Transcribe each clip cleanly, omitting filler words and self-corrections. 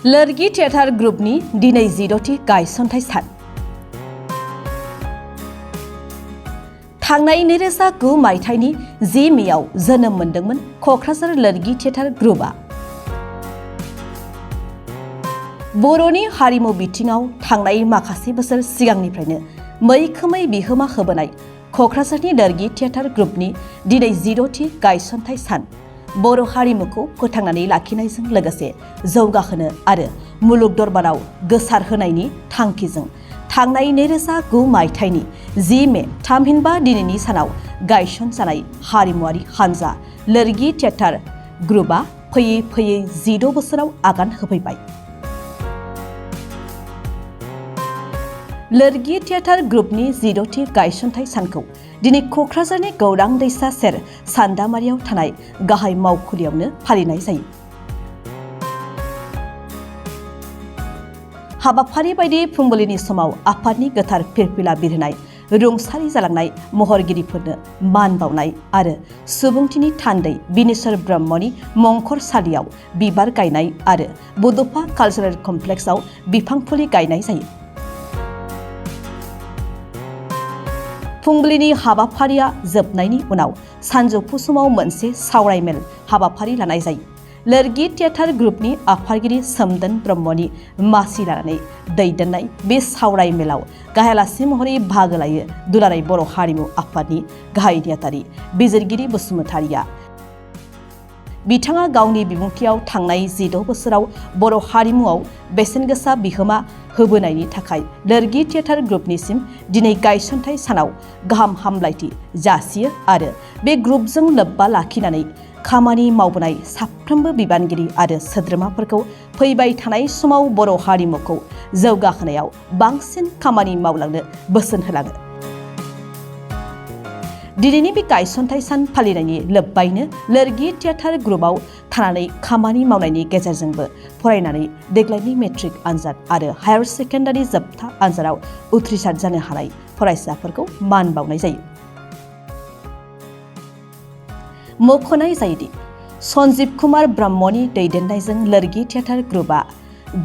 लोरगि theatre ग्रुपनि दिनै 10थि गायसनथाय सान। थांनाय 2009 मायथाइनि 10 मेआव जोनोम मोनदोंमोन क'क्राझार लोरगि थियेटार ग्रुपआ। बर'नि हारिमु बिथिङाव थांनाय माखासे बोसोर सिगांनिफ्रायनो मैखोमै बिहोमा होबोनाय क'क्राझारनि लोरगि थियेटार ग्रुपनि दिनै 10थि गायसनथाय सान। बर' हारिमुखौ फोथांनानै लाखिनायजों लोगोसे जौगाहोनो आरो मुलुग दरबाराव गोसारहोनायनि थांखिजों थांनाय 2009 मायथाइनि 10 मे थामहिनबा दिनैनि सानाव गायसनजानाय हारिमुआरि हानजा लोरगि थियेटार ग्रुपआ फैयै फैयै 16 बोसोराव आगान होफैबाय। लोरगि थियेटार ग्रुपनि 10थि गायसनथाय सानखौ दिनै क'क्राझारनि गौरां दैसा सेर सान्दामारियाव थानाय गाहाय मावखुलियावनो फालिनाय जायो। हाबाफारि बायदि फुंबिलिनि समाव आफादनि गोथार फिरफिला बिरहोनाय, रुंसारि जालांनाय महरगिरिफोरनो मान बावनाय आरो सुबुंथिनि थान्दै बिनेश्वर ब्रह्मनि मंखरसालियाव बिबार गायनाय आरो बड'सा कालचारेल कमप्लेक्सआव बिफां फुलि गायनाय जायो। फुंबिलिनि हाबाफारिया जोबनायनि उनाव सानजौफु समाव मोनसे सावरायमेल हाबाफारि लानाय जायो। लोरगि थियेटार ग्रुपनि आफादगिरि सोमदोन ब्रह्मनि मासि लानानै दैदेननाय बे सावरायमेलाव गाहाय आलासि महरै बाहागो लायो दुलाराय बर' हारिमु आफादनि गाहाय नेहाथारि बिजिरगिरि बसुमतारिया। बिथाङा गावनि बिबुंथियाव थांनाय 16 बोसोराव बर' हारिमुआव बेसेनगोसा बिहोमा होबोनायनि थाखाय लोरगि थियेटार ग्रुपनिसिम दिनै गायसनथाय सानाव गाहाम हामलायथि जासियो आरो बे ग्रुपजों लोब्बा लाखिनानै खामानि मावबोनाय साफ्रोमबो बिबानगिरि आरो सोद्रोमाफोरखौ फैबाय थानाय समाव बर' हारिमुखौ जौगाहोनायाव बांसिन खामानि मावलांनो बोसोन होलाङो। दिनैनि बे गायसनथाय सान फालिनायनि लोब्बायैनो लोरगि थियेटार ग्रुपआव थानानै खामानि मावनायनि गेजेरजोंबो फरायनानै देग्लायनि मेट्रिक आनजाद आरो हायार सेकेन्डारि जोबथा आनजादाव उथ्रिसार जानो हानाय फरायसाफोरखौ मान बावनाय जायो। मख'नाय जायोदि सन्जीब कुमार ब्रह्मनि दैदेननायजों लोरगि थियेटार ग्रुपआ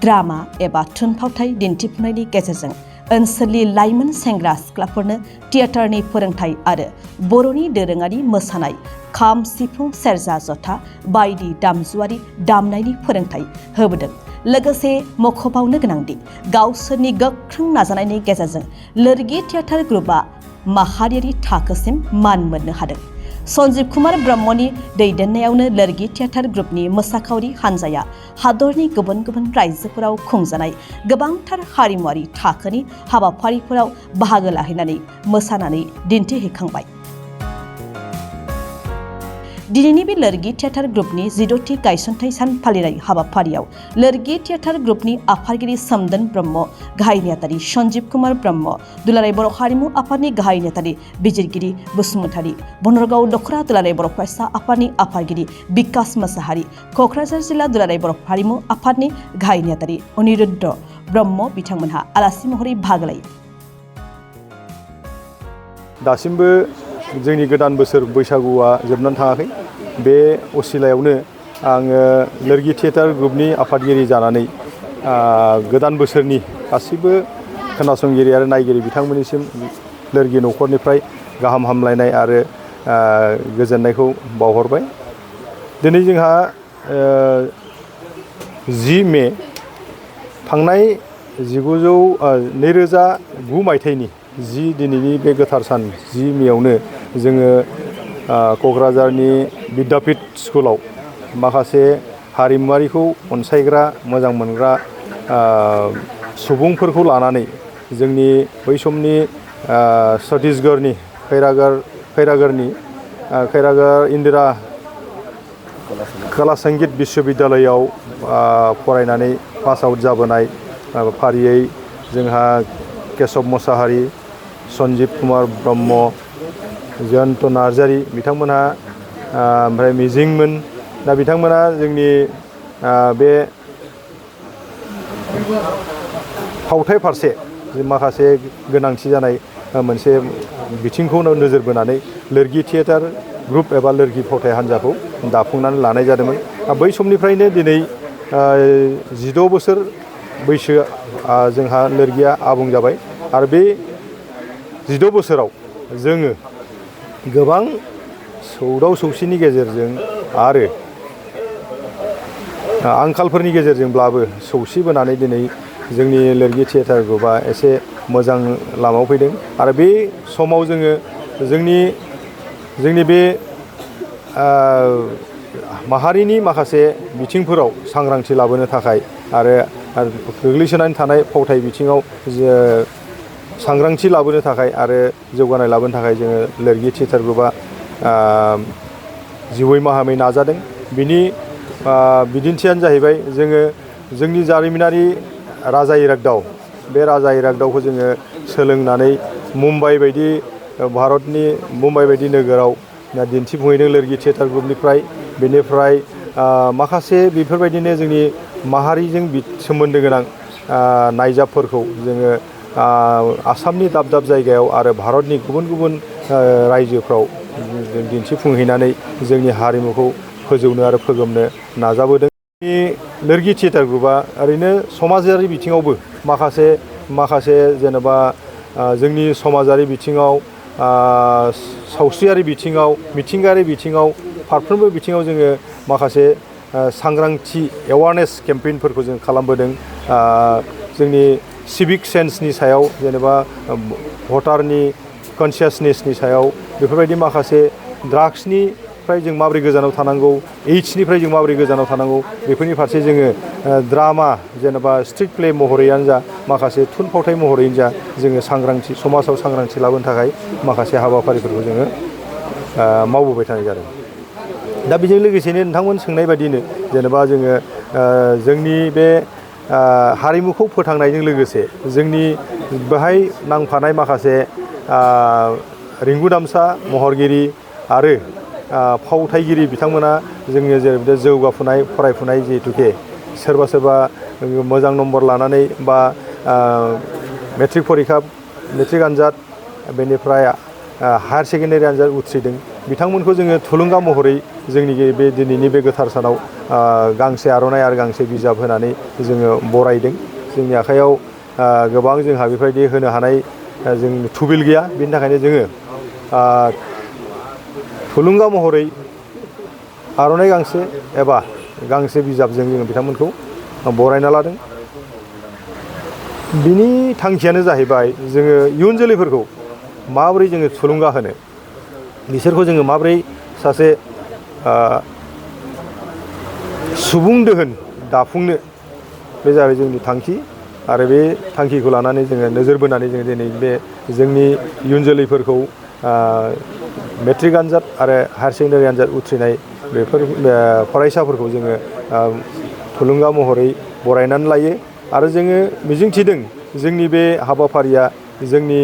ड्रामा एबा थुनफावथाय दिन्थिफुंनायनि गेजेरजों ओनसोलनि लाइमोन सेंग्रा सिख्लाफोरनो थियेटारनि फोरोंथाय आरो बर'नि दोरोङारि मोसानाय, खाम, सिफुं, सेरजा, जथा बायदि दामजुआरि दामनायनि फोरोंथाय होबोदों। लोगोसे मख'बावनो गोनांदि गावसोरनि गोख्रों नाजानायनि गेजेरजों लोरगि थियेटार ग्रुपआ माहारियारि थाखोसिम मान मोननो हादों। सन्जीब कुमार ब्रह्मनि दैदेननायावनो लोरगि थियेटार ग्रुपनि मोसाखावरि हानजाया हादरनि गुबुन गुबुन रायजोफोराव खुंजानाय गोबांथार हारिमुआरि थाखोनि हाबाफारिफोराव बाहागो लाहैनानै मोसानानै दिन्थिहैखांबाय। दिनैनि बे लोरगि थियेटार ग्रुपनि 10थि गायसनथाय सान फालिनाय हाबाफारियाव लोरगि थियेटार ग्रुपनि आफादगिरि सोमदोन ब्रह्म, गाहाय नेहाथारि सन्जीब कुमार ब्रह्म, दुलाराय बर' हारिमु आफादनि गाहाय नेहाथारि बिजिरगिरि बसुमतारि, बनरगाव दख'रा दुलाराय बर' फरायसा आफादनि आफादगिरि बिकास मोसाहारि, क'क्राझार जिल्ला दुलाराय बर' हारिमु आफादनि गाहाय नेहाथारि अनिरुद्ध ब्रह्म बिथांमोनहा आलासि महरै बाहागो लायो। दासिमबो जोंनि गोदान बोसोर बैसागुआ जोबनानै थाङाखै। बे असिलायावनो आङो लोरगि थियेटार ग्रुपनि आफादगिरि जानानै गोदान बोसोरनि गासिबो खोनासंगिरि आरो नायगिरि बिथांमोननिसिम लोरगि न'खरनिफ्राय गाहाम हामलायनाय आरो गोजोननायखौ बावहरबाय। दिनै जोंहा 10 मे थांनाय 2009 मायथाइनि दिनैनि बे गोथार सान 10 मेआवनो जोङो क'क्राझारनि बिद्यापीठ स्कुलाव माखासे हारिमुआरिखौ अनसायग्रा मोजां मोनग्रा सुबुंफोरखौ लानानै जोंनि बै समनि छत्तीसगढ़नि खैरागढ़ इन्दिरा कला संगीत विश्वविद्यालयाव फरायनानै पास आउट जाबोनाय फारियै जोंहा केशव मोसाहारि, सन्जीब कुमार ब्रह्म, जयन्त नार्जारि बिथांमोनहा ओमफ्राय मिजिंमोन। दा बिथांमोना जोंनि बे फावथाय फारसे माखासे गोनांथि जानाय मोनसे बिथिंखौ नोजोर बोनानै लोरगि थियेटार ग्रुप एबा लोरगि फावथाय हान्जाखौ दाफुंनानै लानाय जादोंमोन। बै समनिफ्रायनो दिनै 16 बोसोर बैसो जोंहा लोरगिया आबुं जाबाय आरो बे 16 बोसोराव जोङो गोबां सौदाव सौसिनि गेजेरजों आरो आंखालफोरनि गेजेरजोंब्लाबो सौसिबोनानै दिनै जोंनि लोरगि थियेटार ग्रुपआ एसे मोजां लामायाव फैदों आरो बे समाव जोङो जोंनि बे माहारिनि माखासे बिथिंफोराव सांग्रांथि लाबोनो थाखाय आरो गोग्लैसोनानै थानाय फावथाय बिथिङाव सांग्रांथि लाबोनो थाखाय आरो जौगानाय लाबोनो थाखाय जोङो लोरगि थियेटार ग्रुपआ जिउयै माहामै नाजादों। बिनि बिदिन्थियानो जाहैबाय जोङो जोंनि जारिमिनारि राजा इरागदाव बे राजा इरागदावखौ जोङो सोलोंनानै मुम्बाइ बायदि भारतनि मुम्बाइ बायदि नोगोराव दिन्थिफुंहैदों लोरगि थियेटार ग्रुपनिफ्राय बेनिफ्राय माखासे बेफोरबायदिनो जोंनि माहारिजों सोमोन्दो गोनां नायजाबफोरखौ जोङो आसामनि दाब दाब जायगायाव आरो भारतनि गुबुन गुबुन रायजोफ्राव दिन्थिफुंहैनानै जोंनि हारिमुखौ फोजौनो आरो फोगोमनो नाजाबोदों। लोरगि थियेटार ग्रुपआ ओरैनो समाजारि बिथिङावबो माखासे जेनेबा जोंनि समाजारि बिथिङाव सावस्रियारि बिथिङाव मिथिंगायारि बिथिङाव फारफ्रोमबो बिथिङाव जोङो माखासे सांग्रांथि एवारनेस केम्पेइनफोरखौ जों खालामबोदों। जोंनि सिभिक सेन्सनि सायाव जेनेबा भटारनि कनसियासनेसनि सायाव बेफोरबायदि माखासे ड्राग्सनिफ्राय जों माबोरै गोजानाव थानांगौ एइड्सनिफ्राय जों माबोरै गोजानाव थानांगौ बेफोरनि फारसे जोङो ड्रामा जेनेबा स्ट्रिट प्ले महरैयानो जा माखासे थुनफावथाय महरैनो जा जोङो समाजाव सांग्रांथि लाबोनो थाखाय माखासे हाबाफारिफोरखौ जोङो मावबोबाय थानाय जादों। दा बेजों लोगोसेनो नोंथांमोन सोंनाय बायदिनो जेनेबा जोङो जोंनि बे हारिमुखौ फोथांनायजों लोगोसे जोंनि बेहाय नांफानाय माखासे रिंगु दामसा महरगिरि आरो फावथायगिरि बिथांमोना जोंनि जेरै जौगाफुनाय फरायफुनाय जिहेतुके सोरबा मोजां नम्बर लानानै बा मेट्रिक आनजाद बेनिफ्राय हायार सेकेन्डारि आनजाद उथ्रिदों बिथांमोनखौ जोङो थुलुंगा महरै जोंनि बे दिनैनि बे गोथार सानाव गांसे आर'नाइ आरो गांसे बिजाब होनानै जोङो बरायदों। जोंनि आखायाव गोबां जोंहा बेफोरबायदि होनो हानाय जों थुबिल गैया बेनि थाखायनो जोङो थुलुंगा महरै आर'नाइ गांसे एबा गांसे बिजाबजों जोङो बिथांमोनखौ बरायना लादों। बिनि थांखियानो जाहैबाय जोङो इयुन जोलैफोरखौ माबोरै जोङो थुलुंगा होनो बिसोरखौ जोङो माबोरै सासे सुबुं दोहोन दाफुंनो बे जाबाय जोंनि थांखि आरो बे थांखिखौ लानानै जोङो नोजोर बोनानै जोङो दिनै बे जोंनि इयुन जोलैफोरखौ मेट्रिक आनजाद आरो हायार सेकेन्डारि आनजाद उथ्रिनाय बेफोर फरायसाफोरखौ जोङो थुलुंगा महरै बरायनानै लायो आरो जोङो मिजिंथिदों जोंनि बे हाबाफारिया जोंनि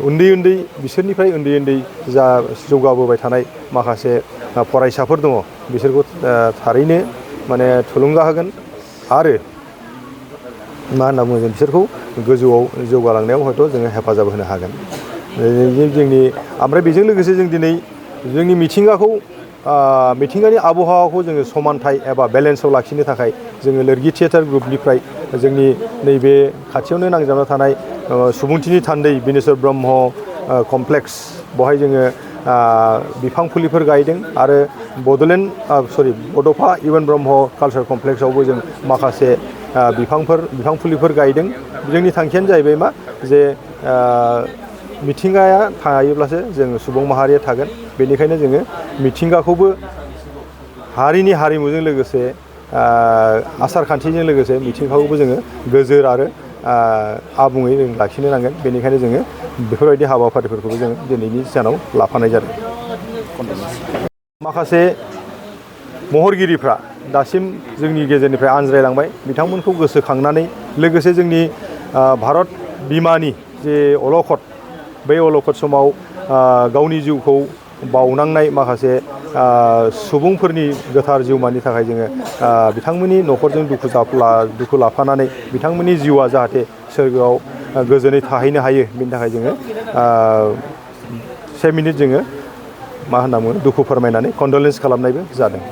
उन्दै बिसोरनिफ्राय उन्दै जा जौगाबोबाय थानाय माखासे फरायसाफोर दङ बिसोरखौ थारैनो माने थुलुंगा होगोन आरो मा होनना बुङो जों बिसोरखौ गोजौआव जौगालांनायाव हयथ' जोङो हेफाजाब होनो हागोन। ओमफ्राय बेजों लोगोसे जों दिनै जोंनि मिथिंगानि आबहावाखौ जोङो समानथाय एबा बेलेन्सआव लाखिनो थाखाय जोङो लोरगि थियेटार ग्रुपनिफ्राय जोंनि नैबे खाथियावनो नांजाबना थानाय सुबुंथिनि थान्दै बिनेस्वर ब्रह्म कमप्लेक्स बेवहाय जोङो बिफां फुलिफोर गायदों आरो बड'फा इउएन ब्रह्म कालचार कमप्लेक्सआवबो जों माखासे बिफां फुलिफोर गायदों। जोंनि थांखियानो जाहैबाय मा जे मिथिंगाया थायोब्लासो जों सुबुं माहारिया थागोन बेनिखायनो जोङो मिथिंगाखौबो हारिनि हारिमुजों लोगोसे आसार खान्थिजों लोगोसे मिथिंगाखौबो जोङो गोजोर आरो आबुङै जों लाखिनो नांगोन बेनिखायनो जोङो बेफोरबायदि हाबाफारिफोरखौबो जों दिनैनि सानाव लाफानाय जादों। माखासे महरगिरिफ्रा दासिम जोंनि गेजेरनिफ्राय आनज्रायलांबाय बिथांमोनखौ गोसोखांनानै लोगोसे जोंनि भारत बिमानि जे अलखद बै अलखद समाव गावनि जिउखौ बावनांनाय माखासे सुबुंफोरनि गोथार जिउमानि थाखाय जोङो बिथांमोननि न'खरजों दुखु लाफानानै बिथांमोननि जिउआ जाहाथे सोरगोआव गोजोनै थाहैनो हायो बेनि थाखाय जोङो 1 मिनिट जोङो मा होनना बुङो दुखु फोरमायनानै कन्डलेन्स खालामनायबो जादों।